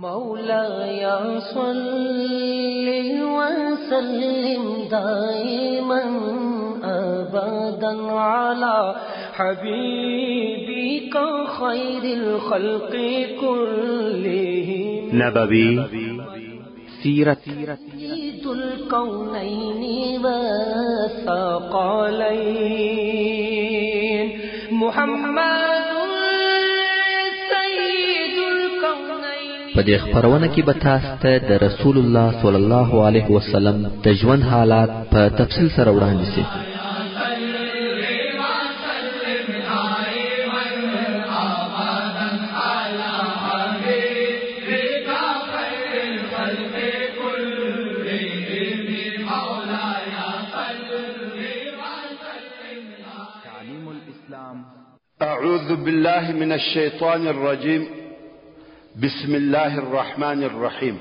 مولاي صل وسلم دائما ابدا على حبيبك خير الخلق كلهم. نبوي سیرت. سيد الكونين والثقلين محمد سيد الكونين. په دې خپرونه کې به تاسو ته د رسول الله صلی الله علیه وسلم د ژوند حالات په تفصیل سره وړاندې شي. أعوذ بالله من الشيطان الرجيم. بسم الله الرحمن الرحيم.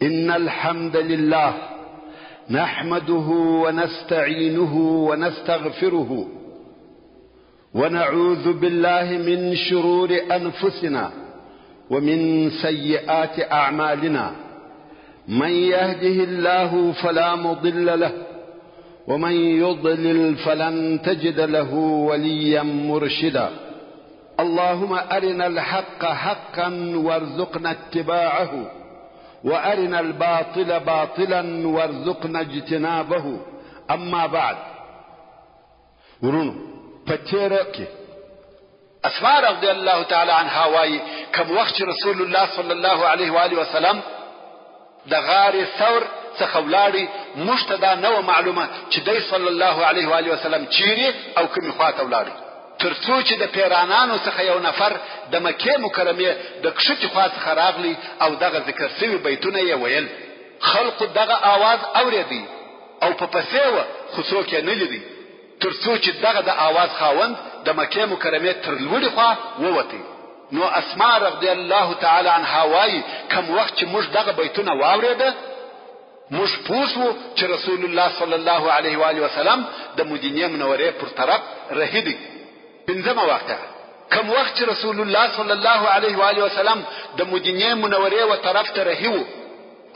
إن الحمد لله نحمده ونستعينه ونستغفره ونعوذ بالله من شرور أنفسنا ومن سيئات أعمالنا. من يهده الله فلا مضل له ومن يضلل فلن تجد له وليا مرشدا. اللهم أرنا الحق حقا وارزقنا اتباعه، وأرنا الباطل باطلا وارزقنا اجتنابه. أما بعد. ورونو په تېره کې اسماء رضی الله تعالی عنها وایي کوم وخت چې رسول الله صلی الله علیه وآله وسلم د غار ثور څخه ولاړی، موږ ته دا نه وه معلومه چې دی صلی الله علیه وآله وسلم چیرې او کومې خوا ته ولاړی، تر څو چې د پیرانانو څخه یو نفر د مکې مکرمې د کښتې خوا څخه راغلی او دغه ذکر شوي بیتونه یې ویل. خلقو دغه آواز اورېدی او په پسې وه، خو څوک یې نه لیدی، تر څو چې دغه د آواز خاوند د مکې مکرمې تر لوړې خوا ووتی. نو اسماء رضی الله تعالی عنها وایي کوم وخت چې موږ دغه بیتونه واورېده، موږ پوه شوو چې رسول الله صلی الله علیه و آله وسلم د مدینې منورې پر طرف رهي دی. پنځمه واقعه، کوم وخت چې رسول الله صلی الله علیه و آله وسلم د مدینې منورې و طرف ته رهي وو،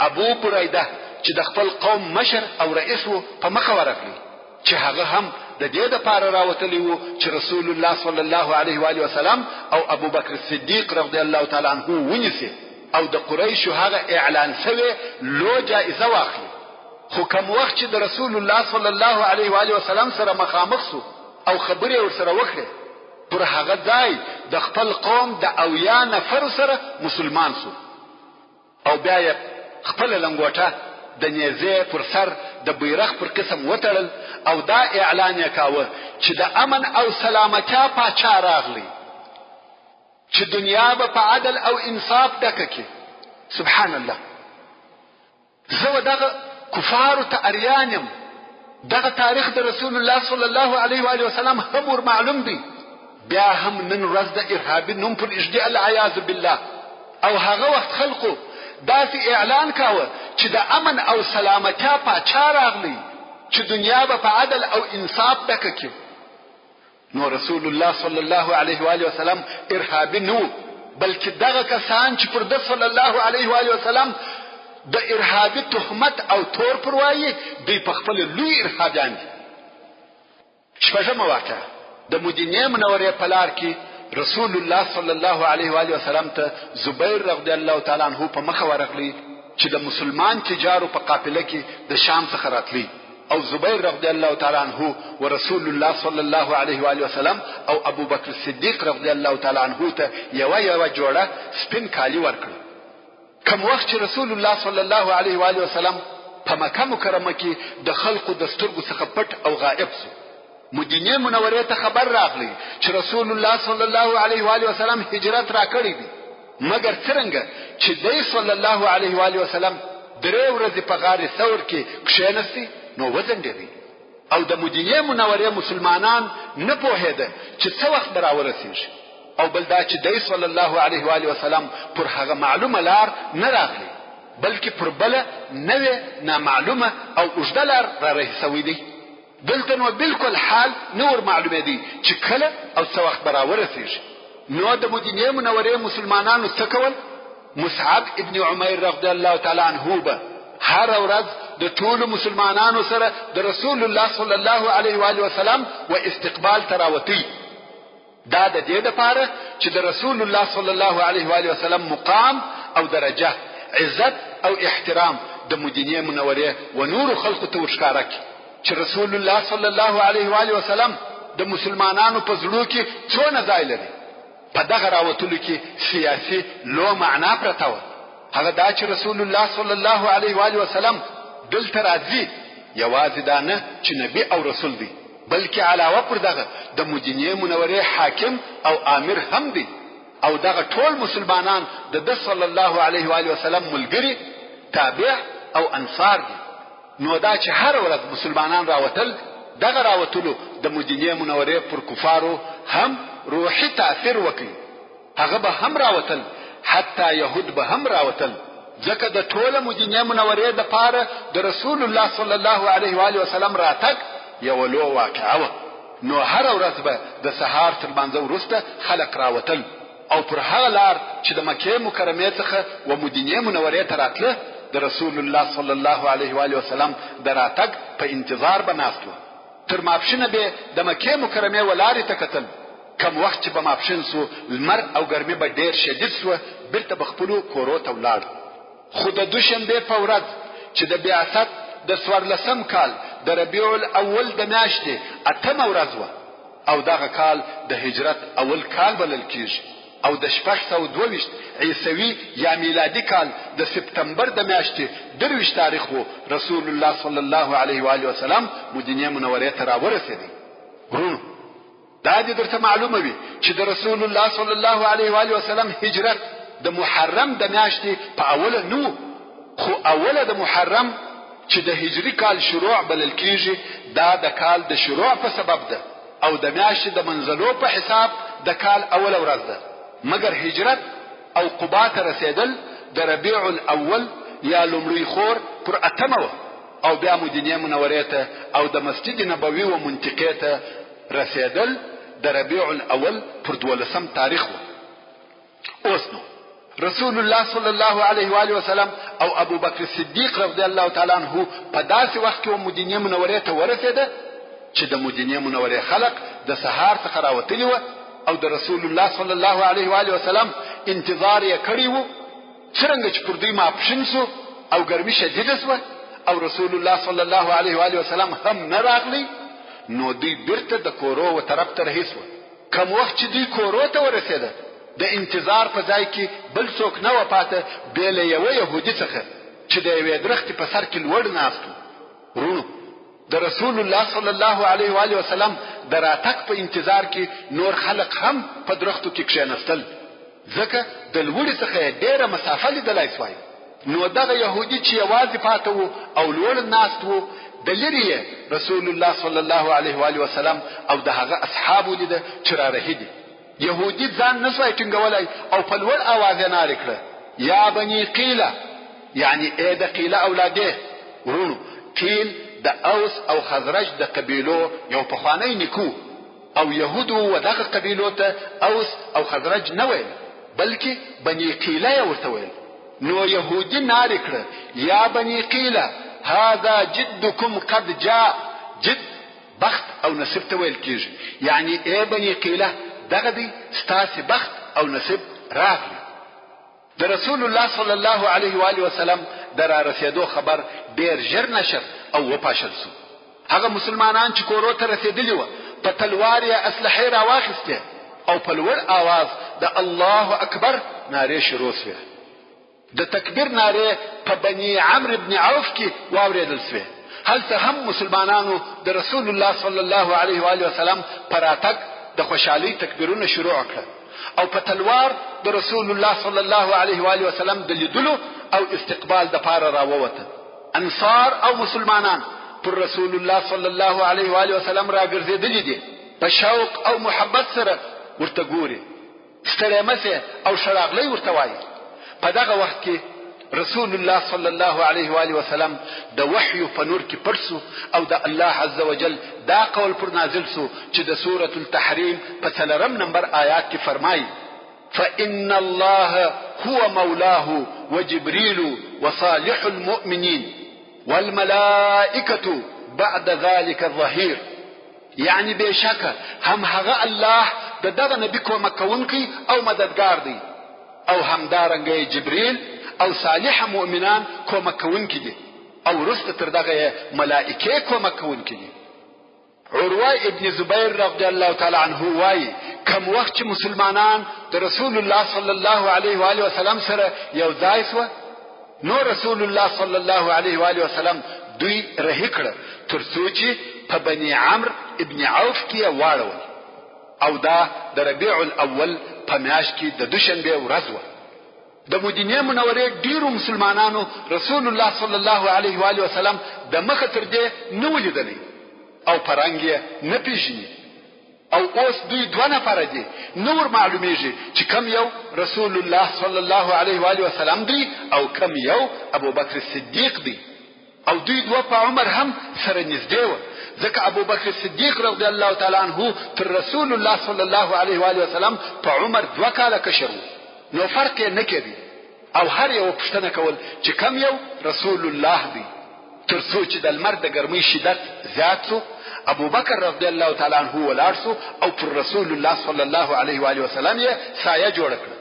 ابو بریده چې د خپل قوم مشر او رئیس وو په مخه ورغلی، چې هغه هم د دې دپاره راوتلی وو چې رسول الله صلی الله علیه و آله وسلم او ابوبکر صدیق رضی الله تعالی عنه ونیسي او د قریشو هغه اعلان شوې لو جایزه واخلي. خو کوم وخت چې د رسول الله صلی الله علیه و آله وسلم سره مخامخ شو او خبرې یې ورسره وکړې، پر هغه ځای د خپل قوم د 70 نفرو سره مسلمان شو او بیا یې خپله لنګوټه د نیزې پر سر د بیرغ پر قسم وتړل او دا اعلان یې کاوه چې د امن او سلامتیا پاچا راغلی، چې دنیا به په عدل او انصاف ډکه کړي. سبحان الله. زه و دغه کفارو ته اریان یم. دغه تاریخ د رسول الله صلی الله علیه و آله وسلم هم ور معلوم دی، بیا هم نن ورځ د ارهابي نوم پر ږدي العیاذ بالله. او هغه وخت خلقو داسې اعلان کاوه چې د امن او سلامتیا پاچا راغلی، چې دنیا به په عدل او انصاف ډکه کړي. نو رسول الله صلی الله علیه و آله وسلم ارهابي نه وو، بلکې دغه کسان چې پر ده صلی الله علیه و آله وسلم د ارهابي تهمت او تور پر وایي، دوی په خپله لوی ارهابیان دي. شپږمه واقعه، د مدینې منورې په لار کې رسول الله صلی الله علیه و آله وسلم ته زبیر رضی الله تعالی عنه په مخه ورغلی چې د مسلمان تجارو په قافله کې د شام څخه راتلی، او زبیر رضی الله تعالی عنه و رسول الله صلی الله علیه و آله وسلم او ابوبکر صدیق رضی الله تعالی عنه ته یوه یوه جوړه سپین کالي ورکړل. کوم وخت چې رسول الله صلی الله علیه و آله وسلم په مکه مکرمه کې د خلقو د سترګو څخه پټ او غائب شو، مدینې منورې ته خبر راغلی چې رسول الله صلی الله علیه و آله وسلم هجرت راکړی دی. مګر څرنګه چې دی صلی الله علیه و آله وسلم درې ورځې په غار ثور کې کښېنستی، نو وځنډېدی او د مدینې منورې مسلمانان نه پوهېده چې څه وخت به راورسېږي. او بل دا چې دی صلی الله علیه و آله وسلم پر هغه معلومه لار نه راغلی، بلکې پر بله نوې نامعلومه او اوږده لار را رهي شوی دی. دلته نو بالکل حال نه ور معلومېدی چې کله او څه وخت به راورسېږي. نو د مدینې منورې مسلمانانو څه کول؟ مصعب ابن عمیر رضی الله تعالی عنه به هره ورځ د ټولو مسلمانانو سره د رسول الله صلی الله علیه و آله وسلم و استقبال ته راوتی. دا د دې لپاره چې د رسول الله صلی الله علیه و آله وسلم مقام او درجه، عزت او احترام د مدینې منورې و نورو خلکو ته ورښکاره کړي چې رسول الله صلی الله علیه و آله وسلم د مسلمانانو په زړو کې څونه ځای لري. په دغه راوتلو کې سیاسي لو معنا پرته وه، هغه دا چې رسول الله صلی الله علیه و آله وسلم دلته راځي، یوازې دا نه چې نبي او رسول دی، بلکې علاوه پر دغه د مدینې منورې حاکم او آمر هم دی او دغه ټول مسلمانان د ده صلی الله علیه و آله وسلم ملګري، تابع او انصار دي. نو دا چې هره ورځ مسلمانان راوتل، دغه راوتلو د مدینې منورې پر کفارو هم روحي تاثیر وکړ، هغه به هم راوتل، حتی یهود به هم راوتل، ځکه د ټوله مدینې منورې دپاره د رسول الله صلی الله علیه وآله وسلم راتګ یوه لویه واقعه وه، نو هره ورځ به د سهار تر لمانځه وروسته خلک راوتل. او پر هغه لار چې د مکې مکرمې څخه و مدینې منورې ته راتله د رسول الله صلی الله علیه و آله وسلم د راتګ په انتظار به ناست وه. تر ماپښینه بې د مکې مکرمې و لارې ته کتل، کوم وخت چې به ماپښین شو لمر او ګرمي به ډېر شدید شوه بیرته به خپلو کورو ته ولاړ. خو د دوشنبې په ورځ چې د بعثت د څوارلسم کال د ربیع الاول د میاشتې اتمه ورځ وه او دغه کال د هجرت اول کال بلل کیږي او د 622 عیسوي یا میلادي کال د سپتمبر د میاشتې 23 تاریخ وو، رسول الله صلی الله علیه و آله وسلم مدینې منورې ته راورسېدی. وروڼو! دا دې درته معلومه وي چې د رسول الله صلی الله علیه و آله وسلم هجرت د محرم د میاشتې په اوله نه وو، خو اوله د محرم چې د هجري کال شروع بلل کیږي دا د کال د شروع په سبب ده او د میاشتې د منزلو په حساب د کال اوله ورځ ده، مګر هجرت او قباء ته رسېدل د ربیع الاول یا لومړۍ خور پر اتمه وه او بیا مدینې منورې ته او د مسجد نبوي و منطقې ته رسېدل د ربیع الاول پر دولسم تاریخ وه. اوس نو رسول الله صلی الله علیه و آله وسلم او ابوبکر صدیق رضی الله تعالی عنه په داسې وخت کې مدینې منورې ته ورسېده چې د مدینې منورې خلق د سهار څخه راوتلي وه او د رسول الله صلی الله علیه و آله وسلم انتظار یې کړی وو. څرنګه چې پر دوی ماپښین شو او ګرمي شدیده شوه او رسول الله صلی الله علیه و آله وسلم هم نه راغلی، نو دوی بیرته د کورو و طرف ته رهي شوه. کوم وخت چې دوی کورو ته ورسېده، د انتظار په ځای کې بل څوک نه وه پاته بې له یوه یهودي څخه چې د یوې درختې په سر کې لوړ ناست و. وروڼو! د رسول الله صلی الله علیه و آله وسلم د راتګ په انتظار کې نور خلق هم په درختو کې کښېنستل، ځکه د لوړې څخه یې ډېره مسافه لیدلای شوای. نو دغه یهودي چې یوازې پاته وو او لوړ ناست وو، د لرې یې رسول الله صلی الله علیه و آله وسلم او د هغه اصحاب ولیده چې رارهي دي. یهودي ځان نه شوای ټینګولای او په لوړ اواز یې نارې کړه، یا بني قیله، یعنې ای د قیله اولادې! وروڼو! قیل د اوس او خزرج د قبیلو یو پخوانی نیکه و او یهودو و دغه قبیلو ته اوس او خزرج نه ویل، بلکې بني قیله یې ورته ویل. نو یهودي نارې کړه، یا بني قیله، هذا جدکم قد جاء، جد بخت او نصیب ته ویل کیږي، یعنی ای بني قیله دغه دی ستاسې بخت او نصیب راغلی. د رسول الله صلی الله علیه و آله وسلم د رارسیدو خبر ډیر ژر نشر او وپاشل شو. هغه مسلمانان چې کورو ته رسیدلي وه په تلوار یې اسلحې راواخیستې او په لوړ آواز د الله اکبر نارې شروع شوې. د تکبیر نارې په بني عمرو بن عوف کې واورېدل شوې، هلته هم مسلمانانو د رسول الله صلی الله علیه و آله وسلم په راتګ د خوشحالۍ تکبیرونه شروع کړه او په تلوار د رسول الله صلی الله علیه و آله وسلم د لیدلو او استقبال دپاره راووته. انصار او مسلمانان پر رسول الله صلی الله علیه و آله وسلم راګرځېدلي دي، په شوق او محبت سره ورته ګوري. ستړی مه سې او ښه راغلی ورته وایي. په دغه وخت کې رسول الله صلی الله علیه و آله وسلم د وحیو په نور کې پټ سو او د الله عز وجل دا قول پر نازل سو چې د سورة التحریم په څلورم نمبر آیات کې فرمایي. فإن الله هو مولاه وجبريل وصالح المؤمنين والملائکة بعد ذلك ظهير. یعنی بېشکه هم هغه الله د دغه نبي کومک کوونکی او مددګار دی او همدارنګه یې جبریل او صالح مؤمنان کومک کوونکي دي او وروسته تر دغه یې ملائکې کومک کوونکي دي. عروه ابن زبیر رضی الله تعالی عنه وایي، کوم وخت چې مسلمانان د رسول الله صلی الله علیه و آله وسلم سره یو ځای سوه نو رسول الله صلی الله علیه و آله وسلم دوی رهي کړه تر څو چې په بني عمرو ابن عوف کې یې واړول او دا د ربیع الاول په میاشت کې د دوشنبې ورځ وه. د مدینې منورې ډېرو مسلمانانو رسول الله صلی الله علیه و آله وسلم د مخه تر دې نه و لیدلی او په رنګ یې نه پېژني او اوس دوی دوه نفره دي، نه ور معلومېږي چې کوم یو رسول الله صلی الله علیه و آله وسلم دی او کوم یو ابوبکر صدیق دی. او دوی دوه په عمر هم سره نږدې وه، ځکه ابوبکر صدیق رضی الله تعالی عنه تر رسول الله صلی الله علیه و آله وسلم په عمر دوه کاله کشر وو، نو فرق یې نه کېدی او هر یوه پوښتنه کول چې کوم یو رسول الله دی، تر څو چې د لمر د ګرمۍ شدت زیات شو، ابوبکر رضی الله تعالی عنه ولاړ شو او پر رسول الله صلی الله علیه و آله وسلم یې سایه جوړه کړه.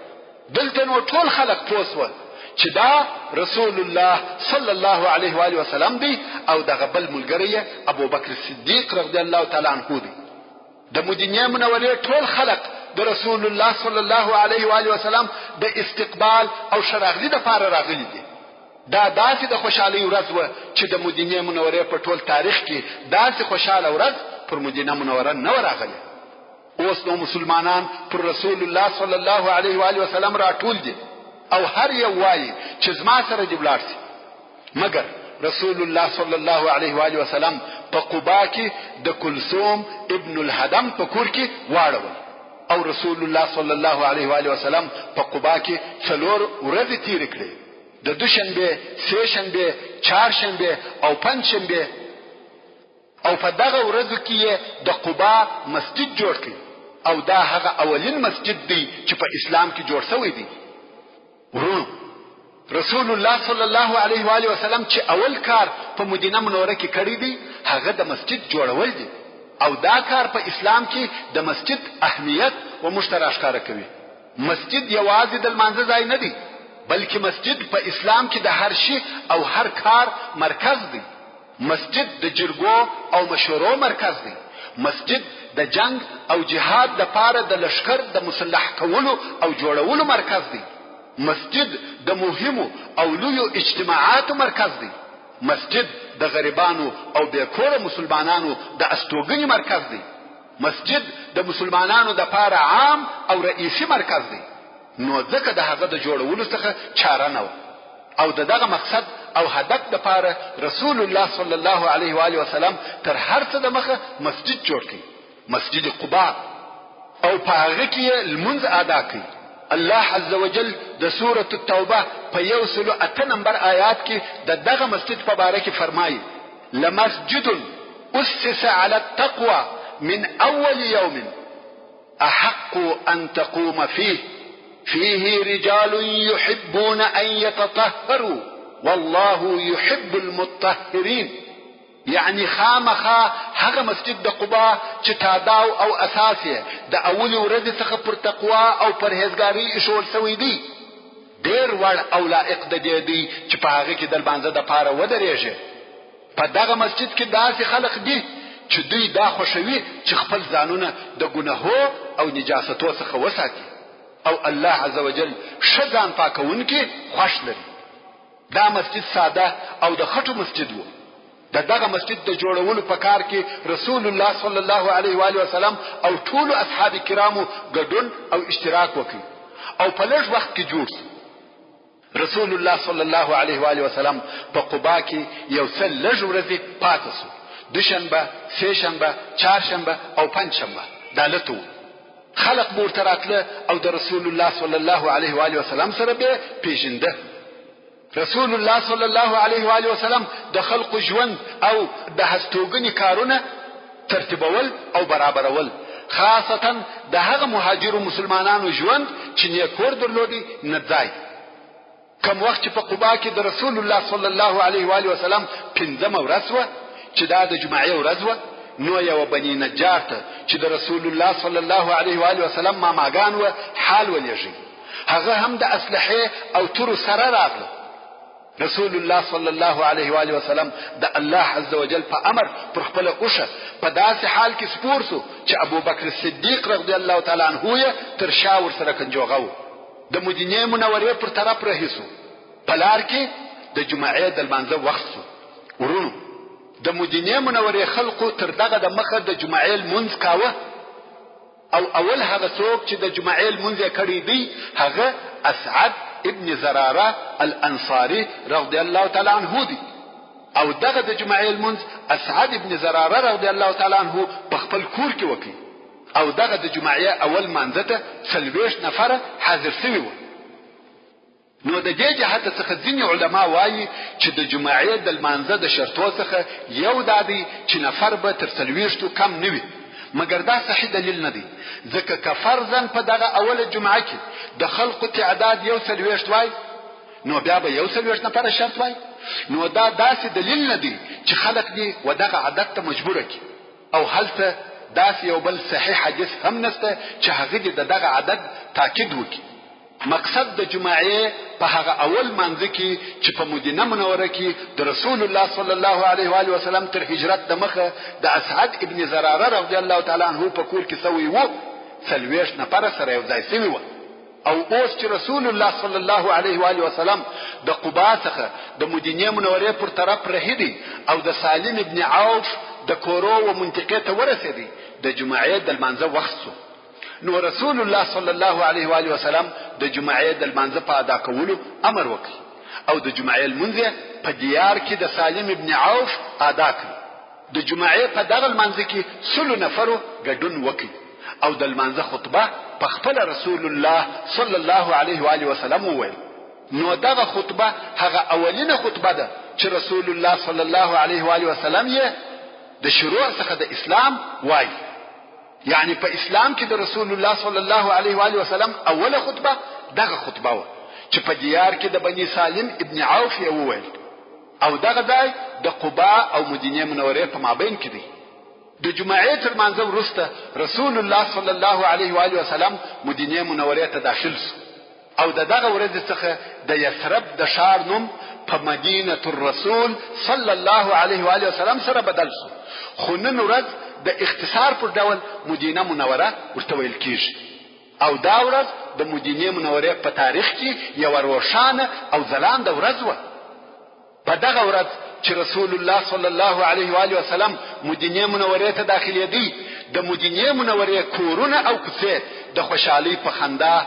دلته نو ټول خلک پوه شول چې دا رسول الله صلی الله علیه و آله وسلم دی او دغه بل ملګری یې ابوبکر صدیق رضی الله تعالی عنه دی. د مدینې منورې ټول خلک د رسول الله صلی الله علیه و آله وسلم د استقبال او ښه راغلي دپاره راغلي دي. دا داسې د خوشحالۍ ورځ وه چې د مدینې منورې په ټول تاریخ کې داسې خوشحاله ورځ پر مدینه منوره نه وه راغلې. اوس نو مسلمانان پر رسول الله صلی الله علیه و آله وسلم راټول دي او هر یو وایي چې زما سره دې ولاړ شي، مګر رسول الله صلی الله علیه و آله وسلم په قباء کې د کلثوم ابن الهدم په کور کې واړول او رسول الله صلی الله علیه و آله وسلم په قباء کې څلور ورځې تیرې کړې، د دوشنبې، سه شنبې، چهارشنبې او پنجشنبې. او په دغه ورځو کې یې د قباء مسجد جوړ کړ او دا هغه اولین مسجد دی چې په اسلام کې جوړ شوی دی. وروڼو! رسول الله صلی الله علیه و آله وسلم چې اول کار په مدینه منوره کې کړی دی هغه د مسجد جوړول دي او دا کار په اسلام کې د مسجد اهمیت و موږ ته راښکاره کوي. مسجد یوازې د لمانځه ځای نه دی بلکې مسجد په اسلام کې د هر شي او هر کار مرکز دی. مسجد د جرګو او مشورو مرکز دی، مسجد د جنګ او جهاد لپاره د لښکر د مسلح کولو او جوړولو مرکز دی، مسجد د مهمو او لویو اجتماعاتو مرکز دی، مسجد د غریبانو او بې کوره مسلمانانو د استوګنې مرکز دی، مسجد د مسلمانانو لپاره عام او رئیسي مرکز دی. نو ځکه د هغه د جوړولو څخه چاره نه وه او د دغه مقصد او هدف لپاره رسول الله صلی الله علیه و آله وسلم تر هر څه د مخه مسجد جوړ کړ، مسجد قباء، او په هغه کې یې لمونځ ادا کړ. الله عز وجل د سورة التوبه په 108 نمبر آیات کې د دغه مسجد په باره کې فرمایي، لمسجد اسس علی التقوی من اول یوم احق ان تقوم فيه فيه رجال يحبون ان يتطهروا والله يحب المطهرين. یعنی خامخا هغه مسجد د قباء چې تاداو او اساس یې د اولې ورځې څخه پر تقوا او پرهیزګارۍ ایښوول شوی دی، ډېر وړ او لایق د دې دی چې په هغه کې د لمانځه دپاره ودرېږي. په دغه مسجد کې داسې خلق دي چې دوی دا خوښوي چې خپل ځانونه د ګناهو او نجاستو څخه وساتي او الله عزوجل ښه ځان پاکوونکي خوښ لري. دا مسجد ساده او د خټو مسجد وو. د دغه مسجد د جوړولو په کار کې رسول الله صلی الله علیه و آله وسلم او ټولو اصحاب کرامو ګډون او اشتراک وکړ او په لږ وخت کې جوړ شو. رسول الله صلی الله علیه و آله وسلم په قباء کې یو څه لږ ورځې پاتې شو، دوشنبه، سه شنبه، چهارشنبه او پنجشنبه دا لته وو. خلق به ورته راتله او د رسول الله صلی الله علیه و آله وسلم سره به پیژنده. رسول الله صلی الله علیه و آله وسلم د خلقو ژوند او د هستوګنې کارونه ترتیبول او برابرول. خاصتا د هغه مهاجرو مسلمانانو ژوند چې نه کور درلودی نه ځای. کوم وخت چې په قباء کې د رسول الله صلی الله علیه و آله وسلم پنځمه ورځ وه چې دا د جمعې ورځ وه، نو یوه بني نجار ته چې د رسول الله صلی الله علیه و آله وسلم ماماګان وه حال ولېږئ. هغه هم د اسلحې او تورو سره راغله. رسول الله صلی الله علیه و آله وسلم د الله عز وجل په امر پر خپله اوښه په داسې حال کې سپور شو چې ابوبکر صدیق رضی الله تعالی عنه یې تر شا ورسره کنجوغه و. د مدینې منورې پر طرف رهي شو. په لار کې د جمعې د لمانځه وخت شو. وروڼو! د مدینې منورې خلقو تر دغه د مخه د جمعې لمونځ کاوه او اول هغه څوک چې د جمعې لمونځ یې کړی دی هغه اسعد ابن زراره الانصاري رضی الله تعالی عنه دی او دغه د جمعې لمونځ اسعد ابن زراره رضی الله تعالی عنه په خپل کور کې وکړي او دغه د جمعې اول مانځه ته 40 نفره حاضر شوي وو. نو د دې جهت څخه ځینې علما وايي چې د جمعې د لمانځه د شرطو څخه یو دا دی چې نفر به تر 40 کم نه وي، مګر دا صحیح دلیل نه دی، ځکه که فرضاً په دغه اوله جمعه کې د خلقو تعداد 41 وای نو بیا به 41 نفره شرط وای، نو دا داسې دلیل نه دی چې خلق دې و دغه عدد ته مجبوره کړي. او هلته داسې یو بل صحیح حدیث هم نشته چې هغه دې د دغه عدد تاکید وکړي. مقصد د جمعې په هغه اول مانځه کې چې په مدینه منوره کې د رسول الله صلی الله علیه و آله وسلم تر هجرت د مخه د اسعد ابن زراره رضی الله تعالی عنه په کور کې سوی وو، 40 نفره سره یو ځای سوي وه. او اوس چې رسول الله صلی الله علیه و آله وسلم د قباء څخه د مدینې منورې پر طرف رهي دی او د سالم ابن عوف د کورو و منطقې ته ورسېدی، د جمعې د لمانځه وخت سو. نو رسول الله صلی الله علیه و آله وسلم د جمعې د لمانځه په ادا کولو امر وکړ او د جمعې لمونځ یې په دیار کې د سالم ابن عوف ادا کړ. د جمعې په دغه لمانځه کې 100 نفرو ګډون وکړ او د لمانځه خطبه په خپله رسول الله صلی الله علیه و آله وسلم وویل. نو دغه خطبه هغه اولینه خطبه ده چې رسول الله صلی الله علیه و آله وسلم یې د شروع څخه د اسلام وایي. یعنی په اسلام کې د رسول الله صلی الله علیه و آله وسلم اوله خطبه دغه خطبه وه چې په دیار کې د بني سالم ابن عوف یې وویل، او دغه ځای د قباء او مدینې منورې په مابین کې دی. د جمعې تر لمانځه وروسته رسول الله صلی الله علیه و آله وسلم مدینې منورې ته داخل شو او د دغه ورځې څخه د یثرب د ښار نوم په مدینة الرسول صلی الله علیه و آله وسلم سره بدل شو، خو نن ورځ د اختصار پر ډول مدینه منوره ورته ویل کیږي. او دا ورځ د مدینې منورې په تاریخ کې یوه روښانه او ځلانده ورځ وه. په دغه ورځ چې رسول الله صلی الله علیه و آله وسلم مدینې منورې ته داخلېدی، د مدینې منورې کورونه او کوڅې د خوشحالۍ په خندا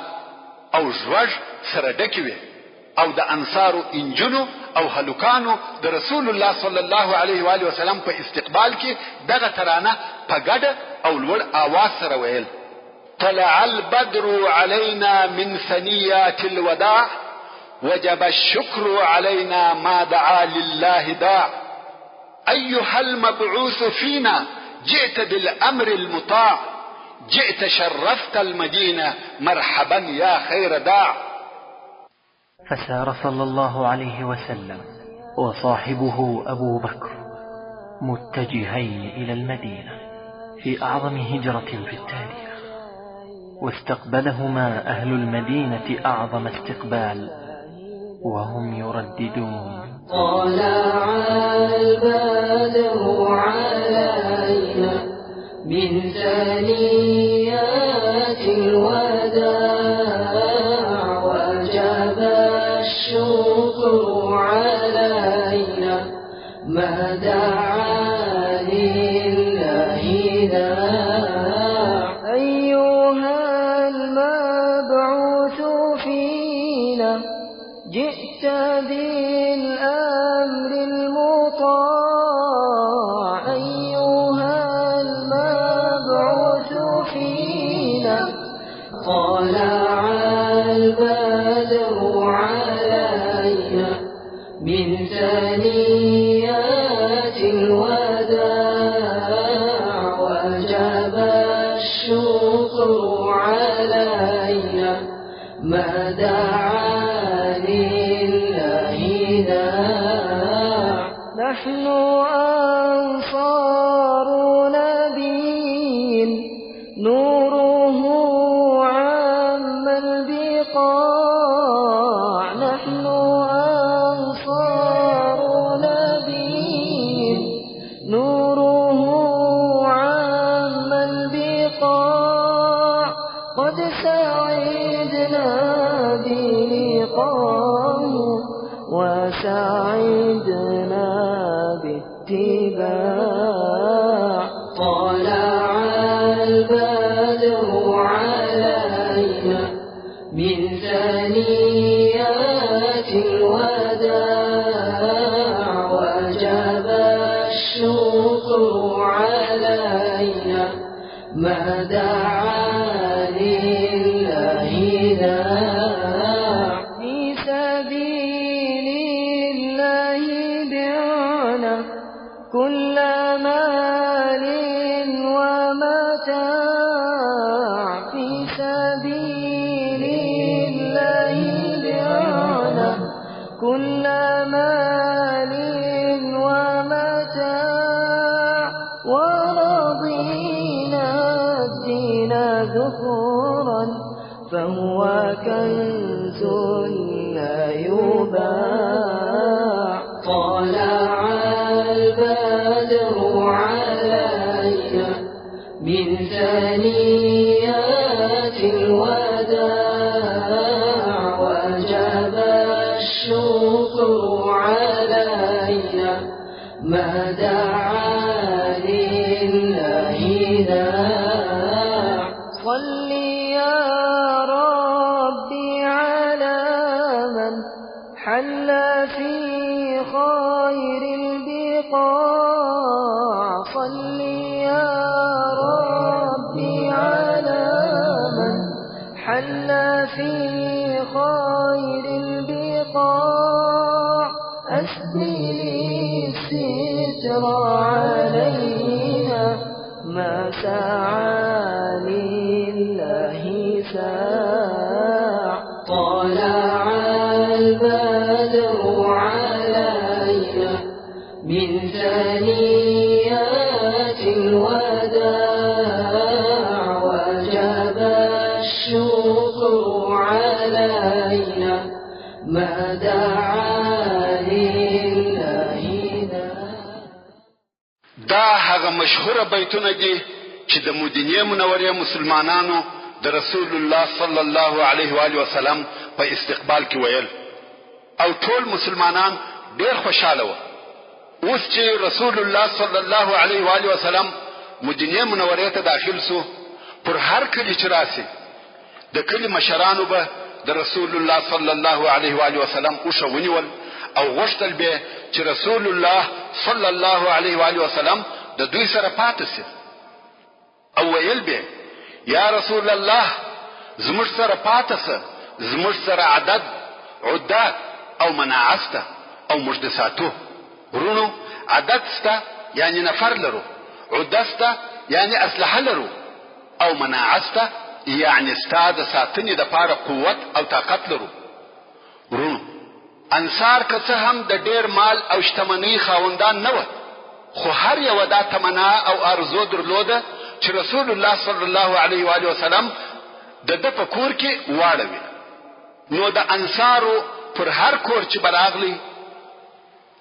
او ږوږ سره ډکې وې او د انصارو انجونو او هلکانو د رسول الله صلی الله علیه و آله وسلم په استقبال کې دغه ترانه په ګډه او لوړ آواز سره ویل: طلع البدر علينا من ثنيات الوداع، وجب الشكر علينا ما دعا لله داع، أيها المبعوث فينا جئت بالأمر المطاع، جئت شرفت المدينة مرحبا يا خير داع. فسار صلى الله عليه وسلم وصاحبه أبو بكر متجهين إلى المدينة في أعظم هجرة في التاريخ، واستقبلهما أهل المدينة أعظم استقبال وهم يرددون: طلع البدر علينا من ثنيات الوداع، وجب الشكر علينا ما دعا لله داع. أيها المبعوث فينا جئت بالأمر المطاع، أيها المبعوث فينا طلع البدر علينا من ثنيات الوداع، وجب الشكر نحن أنصار نبي نوره عم البقاع، نحن أنصار نبي نوره عم البقاع، قد سعدنا بلقاه وسعدنا باتباع. طلع البدر علينا من ثنيات الوداع، وجب الشكر علينا ما دعا لله داع. في سبيل الله بعنا كل مال ومتاع، في سبيل الله بعنا كل مال ومتاع، ورضينا الدين ذخرا فهو كنز لا يباع. طلع البدر علينا من ثنيات الوداع، وجب الشكر علينا ما دعا لله داع. صل يا ربي على من حل في خير البقاع، صل يا ربي على من حل في خير البقاع، أسدل الستر علينا ما سعى لله ساع. طلع البدر علينا من ثنيات الوداع، وجب الشكر علينا ما دعا لله داع. دا هغه مشهوره بیتونه دي چې د مدینې منورې مسلمانانو د رسول الله صلی الله علیه و آله وسلم په استقبال کې ویل، او ټول مسلمانان ډېر خوشحاله وو. اوس چې رسول الله صلی الله علیه و آله وسلم مدینې منورې ته داخل سو، پر هر کلي چې راسي د کلي مشرانو به د رسول الله صلی الله علیه و آله وسلم اوښه ونیول او غوښتل به چې رسول الله صلی الله علیه و آله وسلم د دوی سره پاتې سي، او ویل به یا رسول الله زموږ سره پاتې سه، زموږ سره عدد، عده او مناعه سته او موږ د ساتو. وروڼو، عدد سته یعنې نفر لرو، عده سته یعنې اسلحه لرو، او مناعه سته یعنې ستا د ساتنې دپاره قوت او طاقت لرو. وروڼو، انصار که څه هم د ډېر مال او شتمنۍ خاوندان نه وه، خو هر یوه دا تمنا او آرزو درلوده چې رسول الله صلی الله علیه و آله وسلم د ده په کور کې واړوي. نو د انصارو پر هر کور چې به راغلی،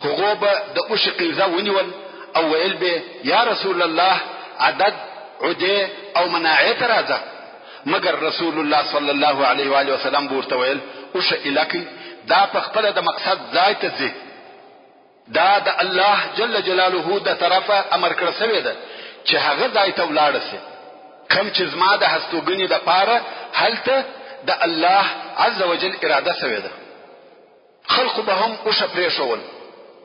هغو به د اوښي قیزه ونیول او ویل به یا رسول الله عدد، عدې او مناعې ته راځه. مګر رسول الله صلی الله علیه و آله وسلم به ورته ویل اوښه ایله کړئ، دا په خپله د مقصد ځای ته ځي، دا د الله جل جلاله د طرفه امر کړه سوې ده چې هغه ځای ته ولاړه سي کوم چې زما د هستوګنې دپاره هلته د الله عز وجل اراده سوې ده. خلقو به هم اوښه پرېښول،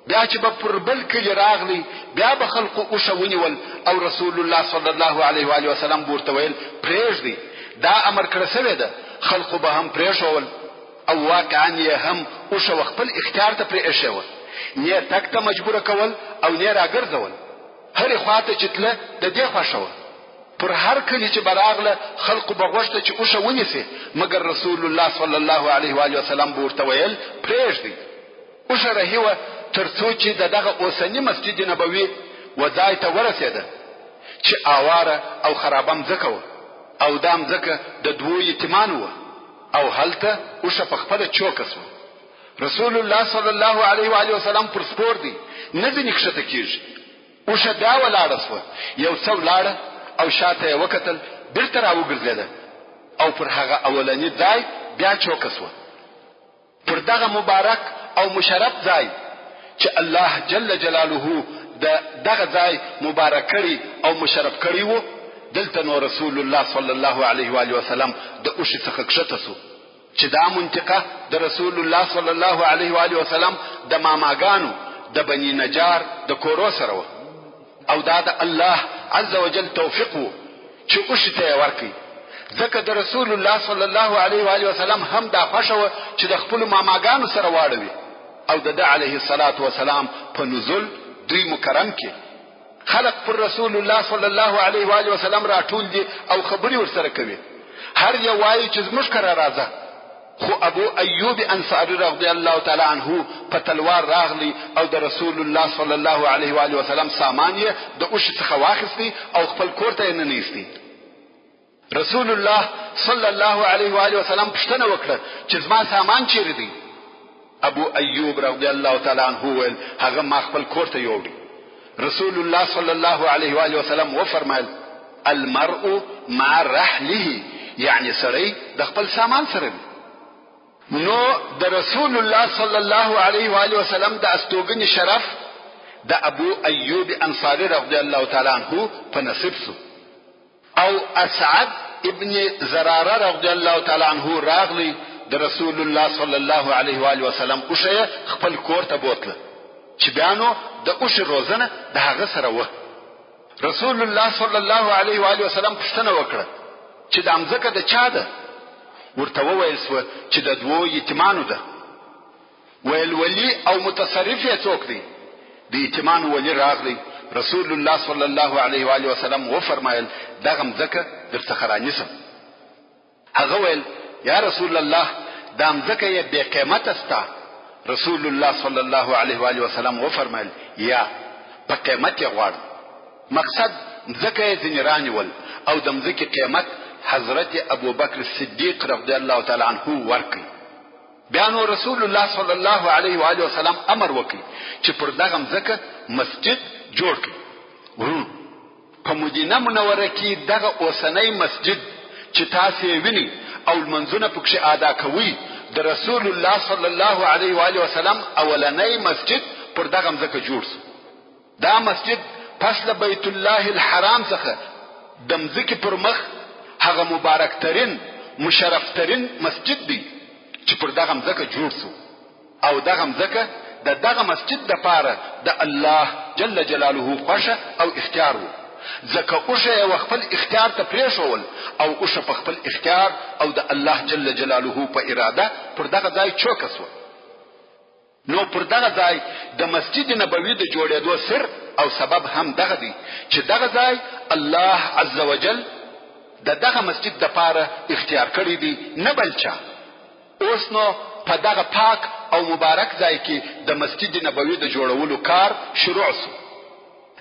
بیا چې به پر بل کلي راغلی بیا به خلقو اوښه ونیول او رسول الله صلی الله علیه و آله وسلم به ورته ویل پرېږدئ، دا امر کړه سوې ده. خلقو به هم پرېښول او واقعا یې هم اوښه و خپل اختیار ته پرې ایښې وه، نې تګ ته مجبوره کول او نې راګرځول، هرې خوا ته چې تله د دې خوښه وه. پر هر کلي چې به راغله خلقو به غوښته چې اوښه ونیسي، مګر رسول الله صلی الله علیه و آله وسلم به ورته ویل پرېږدئ. اوښه رهي وه، تر څو چې د دغه اوسني مسجد نبوي و ځای ته ورسېده چې آواره او خرابه مځکه وه او دا مځکه د دوو یتیمانو وه او هلته اوښه په خپله چوکه شوه. رسول الله صلی الله علیه و آله وسلم پر سپور دی، نه ځینې کښته کېږي. اوښه بیا ولاړه شوه، یو څه ولاړه او شاته یې وکتل، بیرته راوګرځېده او پر هغه اولني ځای بیا چوکه شوه. پر دغه مبارک او مشرف ځای چې الله جل جلاله د دغه ځای مبارک کړی او مشرف کړی وو، دلته نو رسول الله صلی الله علیه و آله وسلم د اوښي څخه کښته شو چې دا منطقه د رسول الله صلی الله علیه و آله وسلم د ماماګانو د بني نجار د کورو سره وه. او دا د الله عز وجل توفیق وو چې اوښي ته یې ورکړ، ځکه د رسول الله صلی الله علیه و آله وسلم هم دا خوښه وه چې د خپلو ماماګانو سره واړوي او د ده علیه الصلاة والسلام په نزول دوی مکرم کړي. خلق پر رسول الله صلی الله علیه و آله وسلم راټول دي او خبرې ورسره کوي، هر یو وایي چې زموږ کره راځه. خو ابو ایوب انصاري رضی الله تعالی عنه په تلوار راغلی او د رسول الله صلی الله علیه و آله وسلم سامان یې د اوښي څخه واخیستی او خپل کور ته یې ننویستی. رسول الله صلی الله علیه و آله وسلم پوښتنه وکړه چې زما سامان چیرې دی؟ ابو ایوب رضی الله تعالی عنه وویل هغه ما خپل کور ته یوړي. رسول الله صلی الله علیه و آله وسلم وفرمایل المرء مع رحله یعنی سړی د خپل سامان سره وي. نو د رسول الله صلی الله علیه و آله وسلم د استوګنې شرف د ابو ایوب انصاری رضی الله تعالی عنه په نصیب سو. او اسعد ابن زراره رضی الله تعالی عنه راغلی د رسول الله صلی الله علیه و آله وسلم اوښه یې خپل کور ته بوتله چې بیا نو د اوښې روزنه د هغه سره وه. رسول الله صلی الله علیه و آله وسلم پوښتنه وکړه چې دا مځکه د چا ده؟ ورته وویل سوه چې د دوو یتیمانو ده. ویل ولي او متصرف یې څوک دی؟ د یتیمانو ولي راغلی، رسول الله صلی الله علیه و آله وسلم وفرمایل، دغه مځکه درڅخه رانیسم. هغه ویل، یا رسول الله دا مځکه یې بې قیمته ستا. رسول الله صلی الله علیه و آله وسلم وفرمایل، یا، په قیمت یې غواړم. مقصد مځکه یې ځینې رانیول او د مځکې قیمت حضرت ابوبکر صدیق رضی الله تعالی عنه ورکړ. بیا نو رسول الله صلی الله علیه و آله وسلم امر وکړ چې پر دغه مځکه مسجد جوړ کړي. وروڼو په مدینه منوره کې دغه اوسنی مسجد چې تاسې یې وینئ او لمونځونه پکښې ادا کوئ د رسول الله صلی الله علیه و آله وسلم اولنی مسجد پر دغه مځکه جوړ شو. دا مسجد پس له بیت الله الحرام څخه د مځکې پر مخ هغه مبارک ترین، مشرف ترین مسجد دی چې پر دغه مځکه جوړ شو او دغه مځکه د دغه مسجد دپاره د الله جل جلاله خوښه او اختیار وو ځکه اوښه یې وخپل اختیار ته پرېښول او اوښه په خپل اختیار او د الله جل جلاله په اراده پر دغه ځای چوکه شوه. نو پر دغه ځای د مسجد نبوي د جوړېدو سر او سبب هم دغه دی چې دغه ځای الله عزوجل د دغه مسجد دپاره اختیار کړی دی نه بل چا. اوس نو په دغه پاک او مبارک ځای کې د مسجد نبوي د جوړولو کار شروع شو.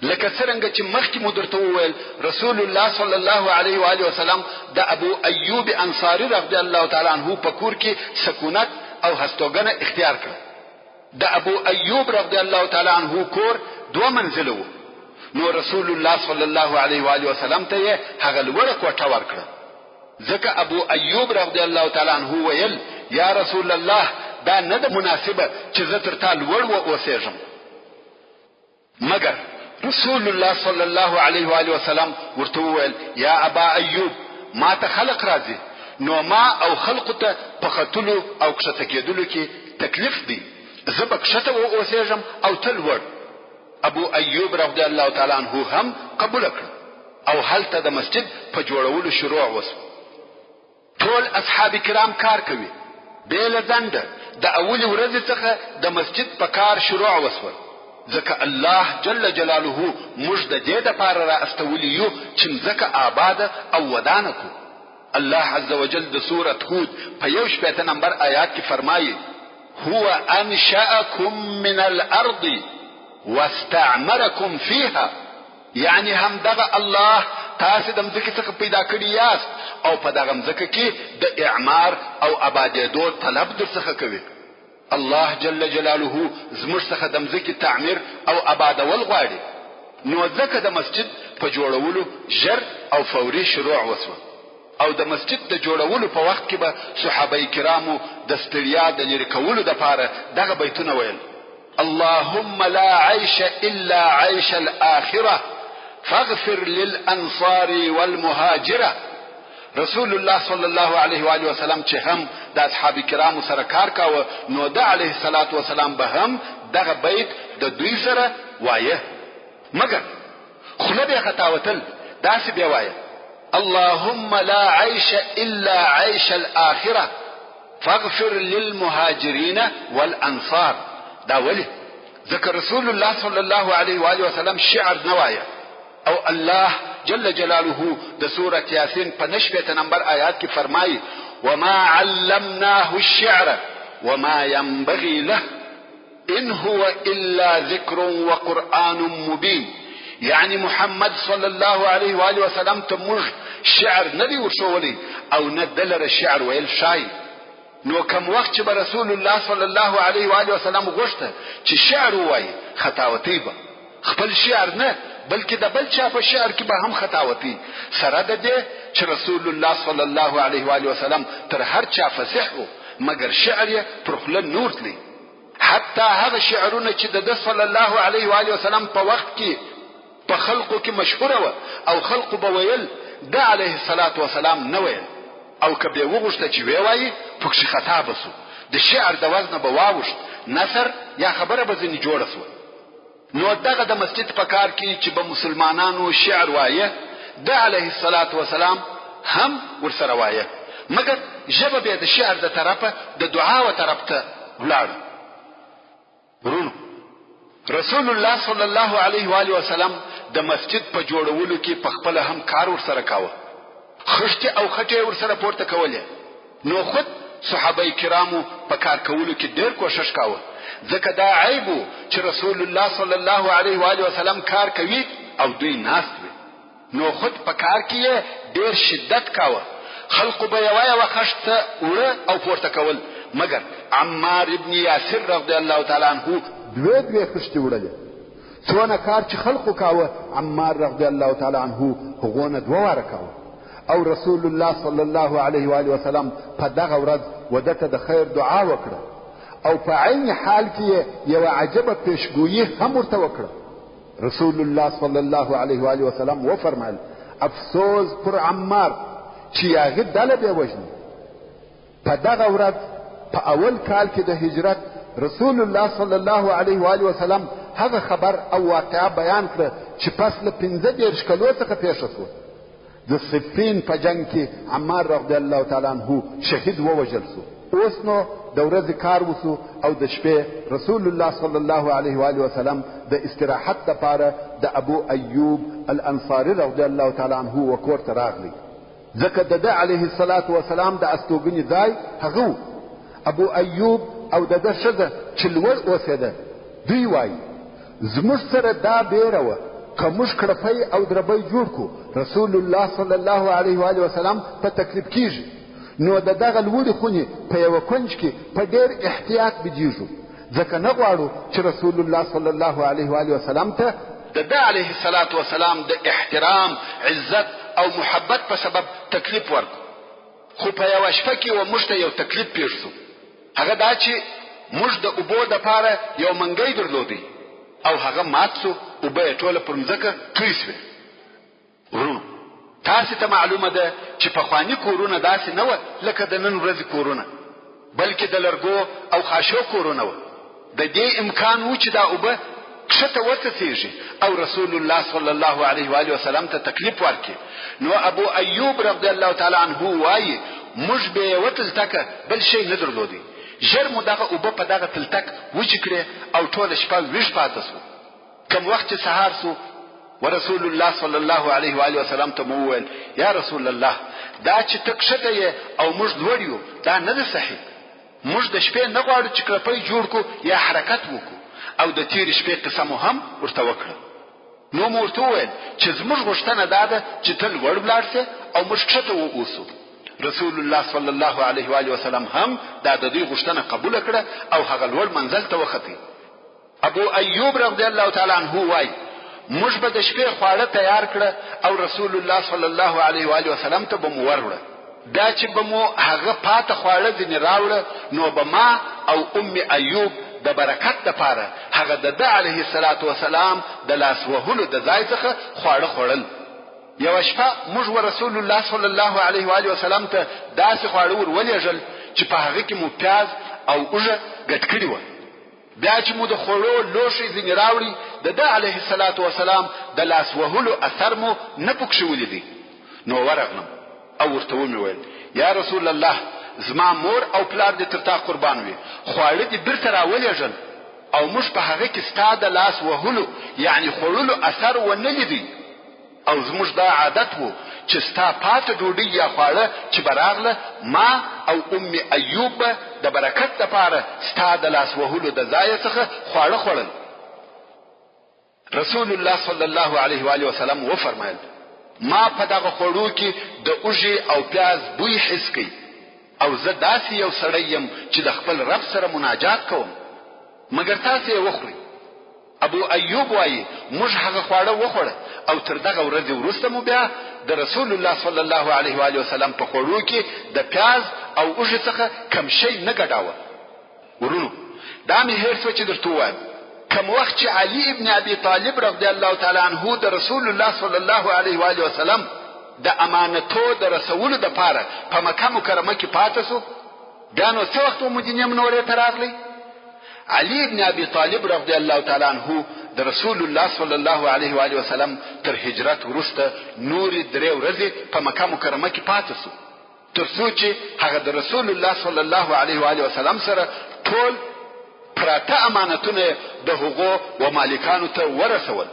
لکه څرنګه چې مخکې مو درته وویل رسول الله صلی الله علیه و آله وسلم د ابو ایوب انصاری رضی الله تعالی عنه په کور کې سکونت او هستوګنه اختیار کړه. د ابو ایوب رضی الله تعالی عنه کور دوه منزله وو نو رسول الله صلی الله علیه و آله وسلم ته یې هغه لوړه کوټه ورکړه ځکه ابو ایوب رضی الله تعالی عنه ویل یا رسول الله دا نه ده مناسبه چې زه تر تا لوړ و اوسېږم. مګر رسول الله صلی الله علیه و آله وسلم ورته وویل، یا ابا ایوب! ما ته خلق راځي، نو ما او خلقو ته په ختلو او کښته کېدلو کې تکلیف دی، زه به کښته و اوسېږم او ته لوړ. ابو ایوب رضی الله تعالی عنه هم قبوله کړه او هلته د مسجد په جوړولو شروع وشوه. ټول اصحاب کرام کار کوي، بې له ځنډه د اولې ورځې څخه د مسجد په کار شروع وشول، ځکه الله جل جلاله موږ د دې لپاره را استولي یو چې مځکه آباده او ودانه کړو. الله عزوجل د سورة هود په 61 نمبر آیات کې فرمایي. هو انشأکم من الارض واستعمرکم فیها یعنی همدغه الله تاسې د مځکې څخه پیدا کړي یاست او په دغه مځکه کې د اعمار او ابادېدو طلب درڅخه کوي. الله جل جلاله زموږ څخه د مځکې تعمیر او ابادول غواړي، نو ځکه د مسجد په جوړولو ژر او فوري شروع وشوه او د مسجد د جوړولو په وخت کې به صحابه کرامو د ستړیا د لرې کولو لپاره دغه بیتونه ویل. اللهم لا عيش إلا عيش الآخرة فاغفر للأنصار والمهاجرة رسول الله صلی الله علیه و آله وسلم چې هم د اصحاب کرامو سره کار کاوه نو د علیه الصلاة والسلام به هم دغه بیت د دوی سره وایه مګر خوله به خطاوتل داسې به وایه اللهم لا عيش إلا عيش الآخرة فاغفر للمهاجرين والأنصار دا ولي ځکه رسول الله صلی الله علیه و آله وسلم شعر نه وایه او الله جل جلاله د سورة یاسین په 90 نمبر آیات کې فرمایي وما علمناه الشعر وما ينبغي له ان هو الا ذکر وقرآن مبین یعنی محمد صلی الله علیه و آله وسلم ته موږ شعر نه دی ورښوولی او نه ده لره شعر ویل ښایي نو کوم وخت چې به رسول الله صلی الله علیه و آله وسلم غوښته چې شعر ووایي خطاوتی به خپل شعر نه بلکې د بل چا په شعر کې به هم خطاوتی سره د دې چې رسول الله صلی الله علیه و آله وسلم تر هر چا فصیح و مګر شعر یې پر خوله نور تلی حتی هغه شعرونه چې د ده صلی الله علیه و آله وسلم په وخت کې په خلقو کې مشهوره وه او خلقو به ویل ده علیه الصلاة والسلام نه ویل او که به وغوښته چې ویې وایي پکښې خطا به سو د شعر د وزنه به واوښت نثر یا خبره به ځینې جوړه سوه نو دغه د مسجد په کار کې چې به مسلمانانو شعر وایه ده علیه الصلاة والسلام هم ورسره وایه مګر ژبه به د شعر د طرفه د دعا و طرف ته ولاړه. وروڼو رسول الله صلی الله علیه و آله وسلم د مسجد په جوړولو کې په خپله هم کار ورسره کاوه، خښتې او خټې یې ورسره پورته کولې، نو خود صحابه کرامو په کار کولو کې ډېر کوښښ کاوه، ځکه دا عیب و چې رسول الله صلی الله علیه و آله وسلم کار کوي او دوی ناست وي. نو خود په کار کې یې ډېر شدت کاوه، خلقو به یوه یوه خښته وړه او پورته کول، مګر عمار ابن یاسر رضی الله تعالی عنه دوې دوې خښتې وړلې، څونه کار چې خلقو کاوه عمار رضی الله تعالی عنه هغو نه دوه واره کاوه او رسول الله صلی الله علیه و آله وسلم په دغه ورځ وده ته د خیر دعا وکړه او په عین حال کې یې یوه عجبه پیشګویي هم ورته وکړه. رسول الله صلی الله علیه و آله وسلم وفرمایل افسوس پر عمار چې یاغي ډله به وژني په دغه ورځ په اول کال کې د هجرت رسول الله صلی الله علیه و آله وسلم هغه خبر او واقعه بیان کړه چې پس له 35 کلو څخه پېښه شوه د صفین په جنګ کې عمار رضی الله تعالی عنه شهید ووژل سو. اوس نو د ورځې کار وسو او د شپې رسول الله صلی الله علیه و آله وسلم د استراحت لپاره د ابو ایوب الانصاري رضی الله تعالی عنه و کور ته راغلی ځکه د ده علیه الصلاة والسلام د استوګنې ځای هغه و. ابو ایوب او د ده ښځه چې لوړ اوسېده دوی وایي زموږ سره دا بېره وه که موږ کړپی او دربی جوړ کړو رسول الله صلی الله علیه و آله وسلم په تکلیف کیږي نو د دغه لوړې خونې په یوه کنج کې په ډېر احتیاط بیدیږو ځکه نه غواړو چې رسول الله صلی الله علیه و آله وسلم ته د ده علیه الصلاة والسلام د احترام، عزت او محبت په سبب تکلیف ورکړو. خو په یوه شپه کې و موږ ته یو تکلیف پېښ شو. هغه دا چې موږ د اوبو دپاره یو منګی درلودی او هغه مات شو، اوبه یې ټوله پر مځکه توی شوې. وروڼو! تاسې ته معلومه ده چې پخواني کورونه داسې نه وه لکه د نن ورځې کورونه، بلکې د لرګو او خاشو کورونه وه. د دې امکان وو چې دا اوبه کښته وڅڅېږي او رسول الله صلی الله علیه و آله وسلم ته تکلیف ورکړي. نو ابو ایوب رضی الله تعالی عنه وايي، موږ بې یوه تلتکه بل شی نه درلودی، ژر مو دغه اوبه په دغه تلتک وچې کړې او ټوله شپه ویښ پاته شوو. کوم وخت چې سهار شو ورسول الله صلی الله علیه و آله وسلم ته مو وویل، یا رسول الله! دا چې ته کښته یې او موږ لوړ یو دا نه ده صحیح. موږ د شپې نه غواړو چې کړپی جوړ کړو یا حرکت وکړو او د تېرې شپې قصه مو هم ورته وکړه. نو مو ورته وویل چې زموږ غوښتنه دا ده چې ته لوړ ولاړ شې او موږ کښته و اوسو. رسول الله صلی الله علیه و آله وسلم هم دا د دوی غوښتنه قبوله کړه او هغه لوړ منزل ته وختی. ابو ایوب رضی الله تعالی عنه وایي، موږ به د شپې خواړه تیار کړه او رسول الله صلی الله علیه و آله وسلم ته به مو وروړه. بیا چې به مو هغه پاته خواړه ځینې راوړه نو به ما او ام ایوب د برکت لپاره هغه د ده علیه الصلوة والسلام د لاس وهلو د ځای څخه خواړه خوړل. یوه شپه موږ ورسول الله صلی الله علیه و آله وسلم ته داسې خواړه ور ولېږل چې په هغه کې مو پیاز او اوږه ګډ کړي وه. بیا چې مو د خوړو لوښی ځینې راوړي، د ده علیه الصلوة والسلام د لاس وهلو اثر مو نه پکښې ولیدی، نو ورغلم او ورته ومې ویل، یا رسول الله! زما مور او پلار دې تر تا قربان وي، خواړه دې بیرته راولېږل او موږ په هغه کې ستا د لاس وهلو یعنې خوړلو اثر ونه لیدی. او زموږ دا عادت وو چې ستا پاته ډوډۍ یا خواړه چې به راغله ما او ام ایوب به د برکت لپاره ستا د لاس وهلو د ځایه څخه خواړه خوړل. رسول الله صلی الله علیه و آله وسلم وفرمایل، ما په دغه خوړو کې د اوږې او پیاز بوی حس کړ او زه داسې یو سړی یم چې د خپل رب سره مناجات کوم، مګر تاسې یې وخورئ. ابو ایوب وايي، موږ هغه خواړه وخوړه او تر دغه ورځې وروسته مو بیا د رسول الله صلی الله علیه و آله وسلم په خوړو کې د پیاز او اوږې څخه کوم شی نه ګډاوه. وروڼو! دا مې هېر شوه چې درته ووایم، کوم وخت چې علي ابن ابي طالب رضی الله تعالی عنه د رسول الله صلی الله علیه و آله وسلم د امانتو د رسولو دپاره په مکه مکرمه کې پاته شو، بیا نو څه وخت و مدینې منورې ته راغلی؟ علی ابن ابي طالب رضی الله تعالی عنه د رسول الله صلی الله علیه و آله وسلم تر هجرت وروسته نورې درې ورځې په مکه مکرمه کې پاتې شو تر څو چې هغه د رسول الله صلی الله علیه و آله وسلم سره ټول پراته امانتونه د هغو و مالکانو ته ورسول.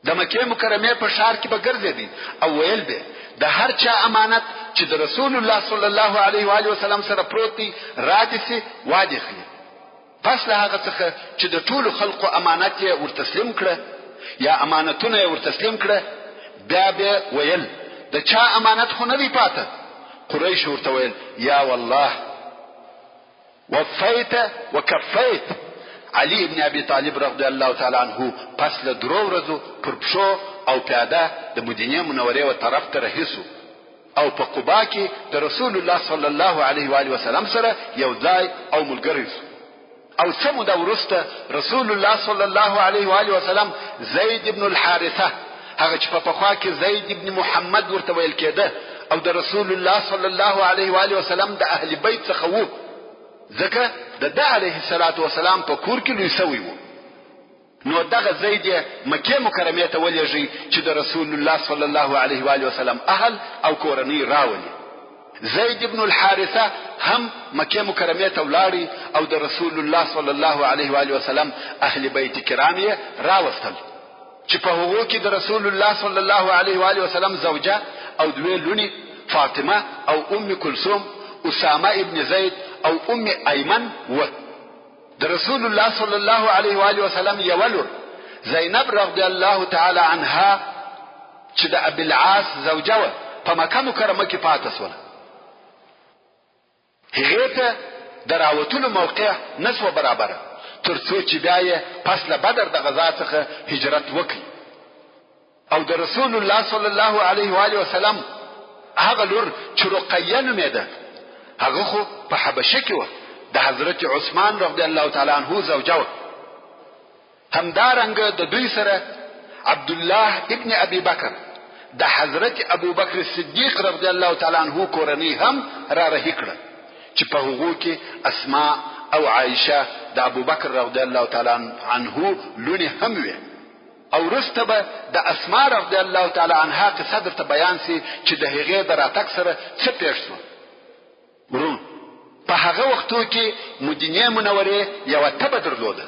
د مکې مکرمې په ښار کې به ګرځېدی او ویل به، د هر چا امانت چې د رسول الله صلی الله علیه و آله وسلم سره پروت دی را دې سي وادې خلي. پس له هغه څخه چې د ټولو خلقو امانت یې ورتسلیم کړه یا امانتونه یې ورتسلیم کړه بیا به ویل، د چا امانت خو نه دی پاته؟ قریشو ورته ویل، یا والله! وفیت وکفیت، علی ابن ابي طالب رضی الله تعالی عنه پس له درو ورځو پر پښو او پیاده د مدینې منورې و طرف ته رهي سو او په قباء کې د رسول الله صلی الله علیه و آله وسلم سره یو ځای او ملګری سو او څه موده وروسته رسول الله صلی الله علیه و آله وسلم زید ابن الحارثه هغه چې په پخوا کې زید ابن محمد ورته ویل کېده او د رسول الله صلی الله علیه و آله وسلم د اهل بیت څخه وو ځکه د ده علیه الصلاة والسلام په کور کې لوی سوی وو نو دغه زید یې مکې مکرمې ته ولېږي چې د رسول الله صلی الله علیه و آله وسلم اهل او کورنۍ راولي زید ابن الحارثه هم مکې مکرمې ته ولاړی او د رسول الله صلی الله علیه و آله وسلم اهل بیت کرام یې راوستل چې په هغو کې د رسول الله صلی الله علیه و آله وسلم زوجه او دوې لونې فاطمه او ام کلثوم، اسامه ابن زید او ام ایمن وه. د رسول الله صلی الله علیه و آله وسلم یوه لور زینب رضی الله تعالی عنها چې د ابي العاص زوجه وه په مکه مکرمه کې پاته سوله. هغې ته د راوتلو موقع نه شوه برابره تر څو چې بیا یې پس له بدر د غزا څخه هجرت وکړ او د رسول الله صلی الله علیه و آله وسلم هغه لور چې رقیه نومېده هغه خو په حبشه کې وه د حضرت عثمان رضی الله تعالی عنه زوجه وه. همدارنګه د دوی سره عبدالله ابن ابي بکر د حضرت ابوبکر صدیق رضی الله تعالی عنه کورنۍ هم را رهي کړه چې په هغو کې اسماء او عائشه د ابوبکر رضی الله تعالی عنه لوڼې هم وې او وروسته به د اسماء رضی الله تعالی عنها قصه درته بیان سي چې د هغې د راتګ سره څه پېښ سوه. وروڼو! په هغه وختو کې مدینې منورې یوه تبه درلوده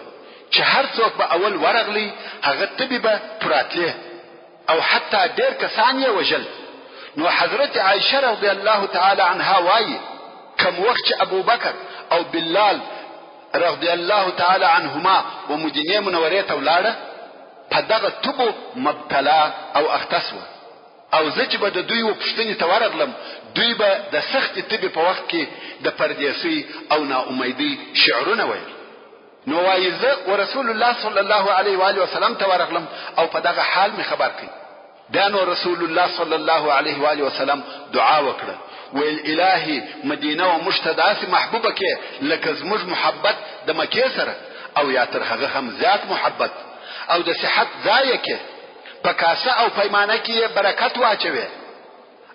چې هر څوک به اول ورغلی هغه تبې به پر راتلې او حتی ډېر کسان یې وژل نو حضرت عائشه رضی الله تعالی عنها وایي. کوم وخت چې ابوبکر او بلال رضی الله تعالی عنهما و مدینې منورې ته ولاړه، په دغه تبو مبتلا او اخته شوه. او زه چې به د دوی و پوښتنې ته ورغلم، دوی به د سختې تبې په وخت کې د پردېسۍ او نا امیدۍ شعرونه ویل. نو وایي زه و رسول الله صلی الله علیه و آله وسلم ته ورغلم او په دغه حال مې خبر کړ. بیا نو رسول الله صلی الله علیه و آله وسلم دعا وکړه، ویل الهي مدینه و موږ ته داسې محبوبه کې لکه زموږ محبت د مکې سره او یا تر هغه هم زیات محبت او د صحت ځای کې، په کاسه او پیمانه کې یې برکت واچوې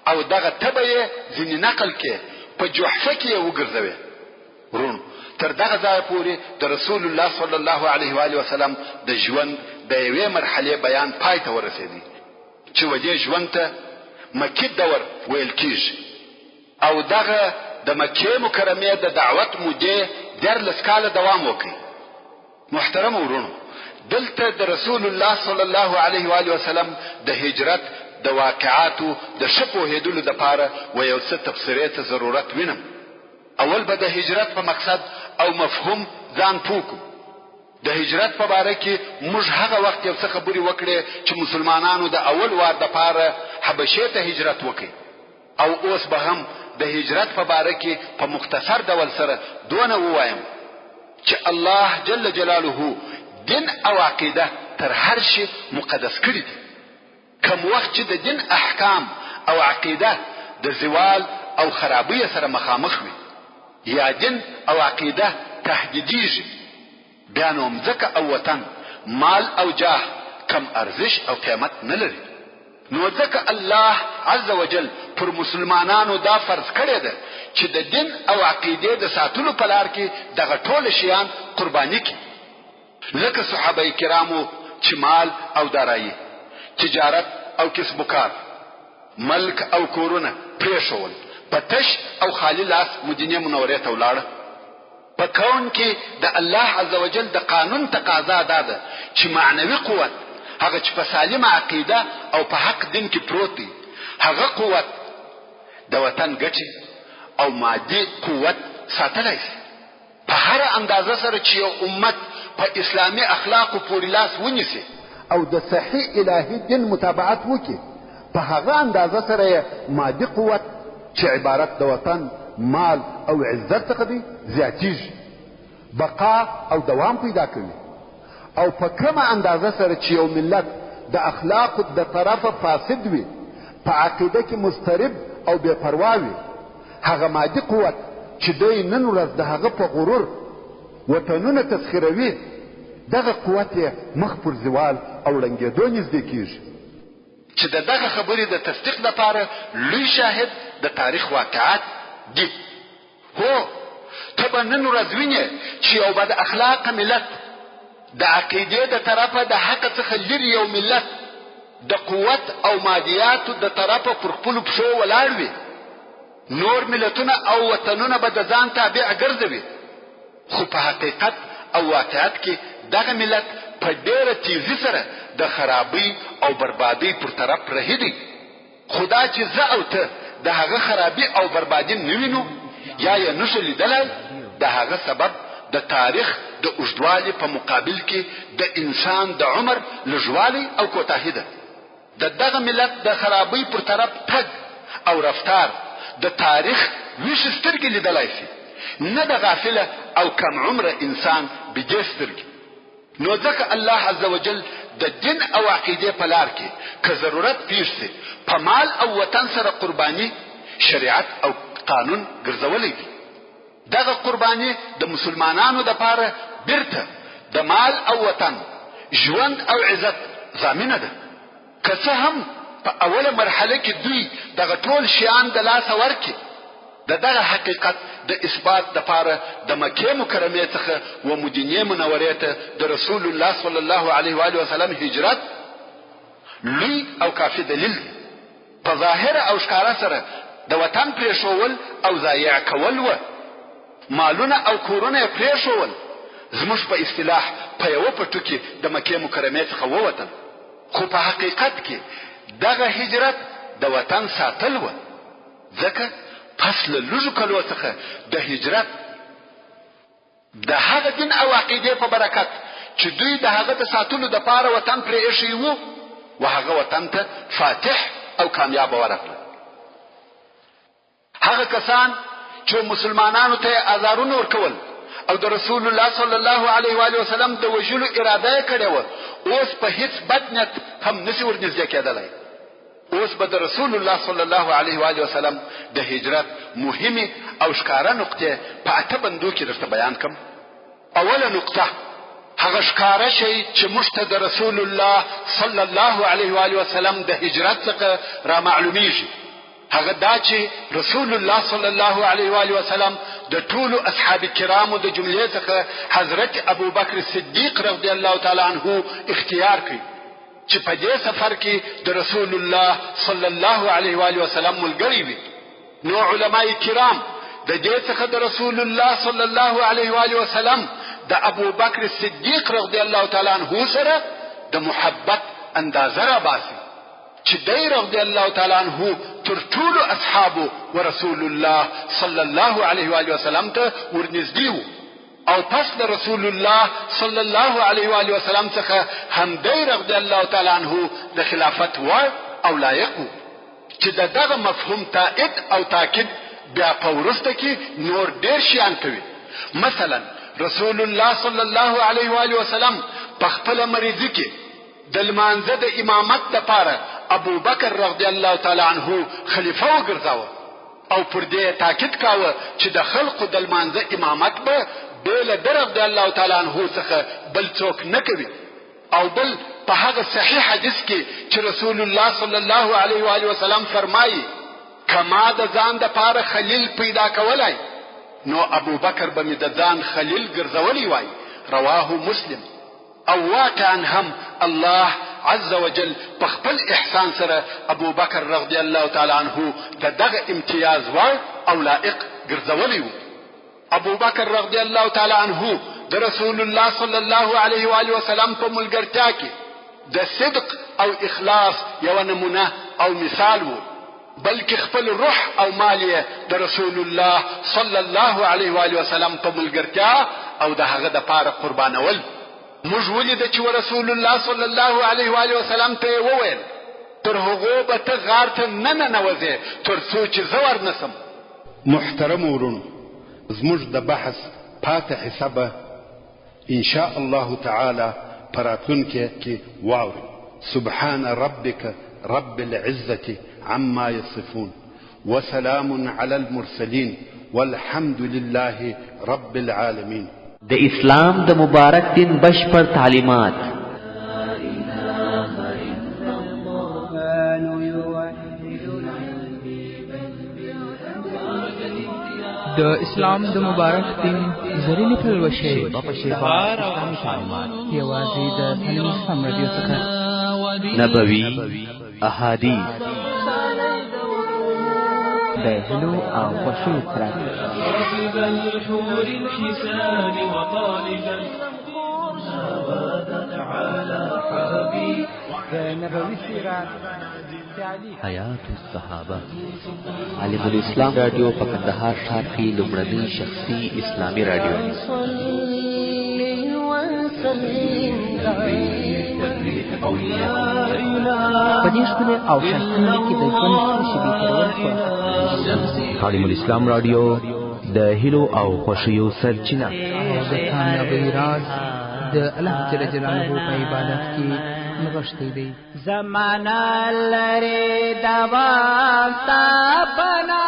او دغه تبه یې ځینې نقل کې په جحفه کې یې وګرځوې. وروڼو! تر دغه ځایه پورې د رسول الله صلی الله علیه و آله وسلم د ژوند د یوې مرحلې بیان پای ته ورسېدی چې و دې ژوند ته مکي دور ویل کېږي او دغه د مکې مکرمې د دعوت مودې 13 کاله دوام وکړ. محترمو وروڼو! دلته د رسول الله صلی الله علیه و آله وسلم د هجرت د واقعاتو د ښه پوهېدلو لپاره و یو څه تبصرې ته ضرورت وینم. اول به د هجرت په مقصد او مفهوم ځان پوه کړو. د هجرت په باره کې موږ هغه وخت یو څه خبرې وکړې چې مسلمانانو د اول وار دپاره حبشې ته هجرت وکړ او اوس به هم د هجرت په باره کې په مختصر ډول سره دونه ووایم چې الله جل جلاله دین او عقیده تر هر شي مقدس کړي دي. کوم وخت چې د دین احکام او عقیده د زوال او خرابۍ سره مخامخ وي یا دین او عقیده تهدیدیږي، بیا نو مځکه او وطن، مال او جاه کوم ارزش او قیمت نه لري. نو ځکه الله عز وجل پر مسلمانانو دا فرض کړې ده چې د دین او عقیدې د ساتلو په لار کې دغه ټول شیان قرباني کړي. لکه صحابه کرامو چې مال او دارایي، تجارت او کسب و کار، ملک او کورونه پرېښول، په تش او خالي لاس مدینې منورې ته ولاړه. په کون کې د الله عزوجل د قانون تقاضا دا ده چې معنوي قوت، هغه چې په سالمه عقیده او په حق دین کې پروت دی، هغه قوت د وطن ګټې او مادي قوت ساتلی شي. په هره اندازه سره چې یو امت په اسلامي اخلاقو پورې لاس ونیسي او د صحیح الهي دین متابعت وکړي، په هغه اندازه سره یې مادي قوت چې عبارت د وطن، مال او عزت څخه دی زیاتیږي، بقا او دوام پیدا کوي او په کومه اندازه سره چې یو ملت د اخلاقو د طرفه فاسد وي، په عقیده کې مضطرب او بې پروا وي، هغه مادي قوت چې دی نن ورځ د هغه په غرور وطنونه تسخیروي، دغه قوت یې مخ پر زوال او ړنګېدو نږدې کېږي. چې د دغه خبرې د تصدیق لپاره لوی شاهد د تاریخ واقعات دي. هو، ته به نن ورځ وینې چې یو بد اخلاقه ملت، د عقیدې د طرفه د حق څخه لرې یو ملت، د قوت او مادیاتو د طرفه پر خپلو پښو ولاړ وي، نور ملتونه او وطنونه به د ځان تابع ګرځوي، خو په حقیقت او واقعیت کې دغه ملت په ډېره تیزي سره د خرابۍ او بربادۍ پر طرف رهي دی. خو دا چې زه او ته د هغه خرابي او بربادي نه وینو یا یې نه شو لیدلای، د هغه سبب د تاریخ د اوږدوالي په مقابل کې د انسان د عمر لږوالی او کوتاهي ده. د دغه ملت د خرابۍ پر طرف تګ او رفتار د تاریخ ویښې سترګې لیدلای شي، نه د غافله او کم عمره انسان بیدې سترګې. نو ځکه الله عزوجل د دین او عقیدې په لار کې که ضرورت پیښ شي په مال او وطن سره قرباني شریعت او قانون ګرځولی دی. دغه قرباني د مسلمانانو دپاره بیرته د مال او وطن، ژوند او عزت ضامنه ده. که څه هم په اوله مرحله کې دوی دغه ټول شیان د لاسه ورکړي، د دغه حقیقت د اثبات دپاره د مکې مکرمې څخه و مدینې منورې ته د رسول الله صلی الله علیه و آله وسلم هجرت لوی او کافي دلیل دی. په ظاهره او ښکاره سره د وطن پرېښوول او ضایع کول وه، مالونه او کورونه یې پرېښوول، زموږ په اصطلاح په یوه پټو کې د مکې مکرمې څخه ووتل. خو په حقیقت کې دغه هجرت د وطن ساتل وه، ځکه پس له لږو کلو څخه د هجرت د هغه دین او عقیدې په برکت چې دوی د هغه د ساتلو دپاره وطن پرې ایښی وو، و هغه وطن ته فاتح او کامیابه ورغله. هغه کسان چې مسلمانانو ته یې ازارونه ورکول او د رسول الله صلی الله علیه و آله وسلم د وژلو اراده یې کړې وه، اوس په هیڅ بد نیت هم نشي ورنږدې کېدلی. اوس به د رسول الله صلی الله علیه و آله وسلم د هجرت مهمې او ښکاره نقطې په اته بندو کې درته بیان کړم. اوله نقطه، هغه ښکاره شی چې موږ ته د رسول الله صلی الله علیه و آله وسلم د هجرت څخه رامعلومیږي هغه دا چې رسول الله صلی الله علیه و آله وسلم د ټولو اصحاب کرامو د جملې څخه حضرت ابوبکر صدیق رضی الله تعالی عنه اختیار کړ چې په دې سفر کې د رسول الله صلی الله علیه و آله وسلم ملګری وي. نو علماء کرام د دې څخه د رسول الله صلی الله علیه و آله وسلم د ابوبکر صدیق رضی الله تعالی عنه سره د محبت اندازه را باسي چې دی رضی الله تعالی عنه تر ټولو اصحابو و رسول الله صلی الله علیه و آله وسلم ته ورنږدې وو. او پس له رسول الله صلی الله علیه و آله وسلم څخه هم دی رضی الله تعالی عنه د خلافت وړ او لایق وو چې د دغه مفهوم تائید او تاکید بیا په وروسته کې نور ډیر شیان کوي. مثلا رسول الله صلی الله علیه و آله وسلم په خپله مریضي کې د لمانځه د امامت لپاره ابوبکر رضی الله تعالی عنه خلیفه وګرځاوه او پر دې یې تاکید کاوه چې د خلقو د لمانځه امامت به بې له ده رضی الله تعالی عنه څخه بل څوک نه کوي. او بل په هغه صحیح حدیث کې چې رسول الله صلی الله علیه و آله وسلم فرمایي، که ما د ځان دپاره خلیل پیدا کولای نو ابوبکر به مې د ځان خلیل ګرځولی وای، رواه مسلم. او واقعا هم الله عز وجل په خپل احسان سره ابوبکر رضی الله تعالی عنه د دغه امتیاز وړ او لایق ګرځولی وو. ابوبکر رضی الله تعالی عنه د رسول الله صلی الله علیه و آله وسلم په ملګرتیا کې د صدق او اخلاص یوه نمونه او مثال وو، بلکې خپل روح او مال یې د رسول الله صلی الله علیه و آله وسلم په ملګرتیا او د هغه دپاره قربانول. موږ ولیده چې ورسول الله صلی الله علیه و آله وسلم ته یې وویل، تر هغو به ته غار ته نه ننوځې تر څو چې زه ورنه شم. محترمو وروڼو زموږ د بحث پاته حصه به ان شاء الله تعالی په راتلونکې کې واورئ. سبحان ربک رب العزة عما يصفون وسلام علی المرسلین والحمد لله رب العالمین. د اسلام د مبارک دین بشپړ تعلیمات. د اسلام د مبارک دین زرینې پلوشې شیبه په شیبه اسلامي تعلیمات یوازې د تعلیم اسلام رادیو څخه. نبوي احادیث، د هیلو او خوښیو څرک. د نبوي سیرت حیات الصحابه. عالم الاسلام راډیو په کندهار ښار کې لومړنۍ شخصي اسلامي راډیو. په دې ښکلې او ښایسته نړۍ کې د ژوند ښې شېبې تېرول خورا. عالم الاسلام راډیو د هیلو او خوښیو سرچینه. او د کامیابۍ راز د الله جل جلاله په عبادت کې نغښتی دی. زمانہ لري دوام تا پنا.